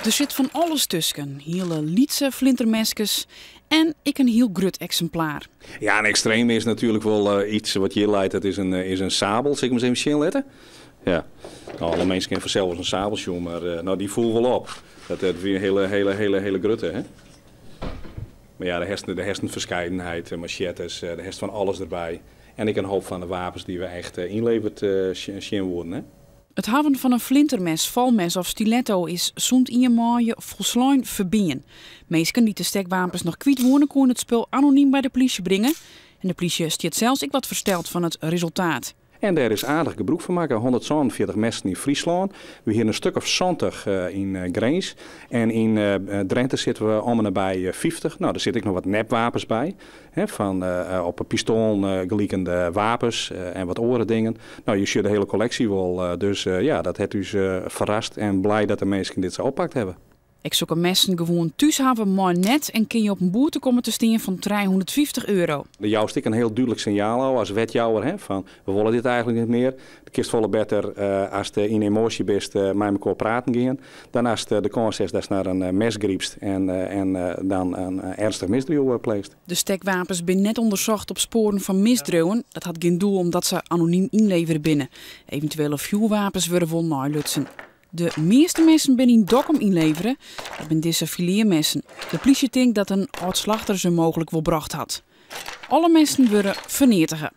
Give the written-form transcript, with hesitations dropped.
Der sit fan alles tusken, hiele lytse flintermeskes en ek in hiel grut eksimplaar. Ja, in ekstreem is natuerlik wol iets wat hjir leit. Dat is in sabel. Sil ik him ris even sjen litte? Ja. No, alle minsken hawwe fansels in sabel sjoen, mar no, dy foel wol op. Dat wie in hiele, hiele, hiele, hiele grutte, hè? Mar ja, dêr hast in ferskeidenheid, machetes, dêr hast fan alles derby. En ek in hoop fan de wapens dy't we echt ynleverd sjen woenen, hè? It hawwen fan in flintermes, falmes of stiletto is sûnt ien maaie folslein ferbean. Minsken dy't de stekwapens noch kwyt woene, koene it spul anonym by de plysje bringe. En de plysje stiet sels ek wat fersteld fan it resultaat. En dêr is aardich gebrûk fan makke, 147 messen yn Fryslân. We hiene in stik of 70 yn Grins. En yn Drinte sitte we om en nabij 50. No, der sitte ek noch wat nepwapens by. Hè, fan op pistoalen gelikende wapens en wat oare dingen. No, je sjogge de hiele kolleksje wol. Dus ja, dat hat ús ferrast en blij dat de minsken dit sa oppakt hawwe. Ek sokke messen gewoan thús hawwe mei net en kin je op in boete komme te stean fan 350 euro. Dan joust ek in hiel dúdlik sinjaal ôf as wetjouwer, hè, fan we wolle dit eigenlik net mear. Do kinst folle better ast yn emoasje bist mei mekoar praten gean, dan ast de kâns hast datst nei in mes grypst en dan in ernstig misdriuw pleegst. De stekwapens binne net ûndersocht op spoaren fan misdriuwen. Dat hat gjin doel omdat se anonym ynlevere binne. Eventuele fjoerwapens wurde wol neilutsen. De measte messen binne yn Dokkum ynlevere. Dat binne dizze filearmessen. De plysje tinkt dat in âld-slachter se mooglik wol brocht hat. Alle messen wurde ferneatige.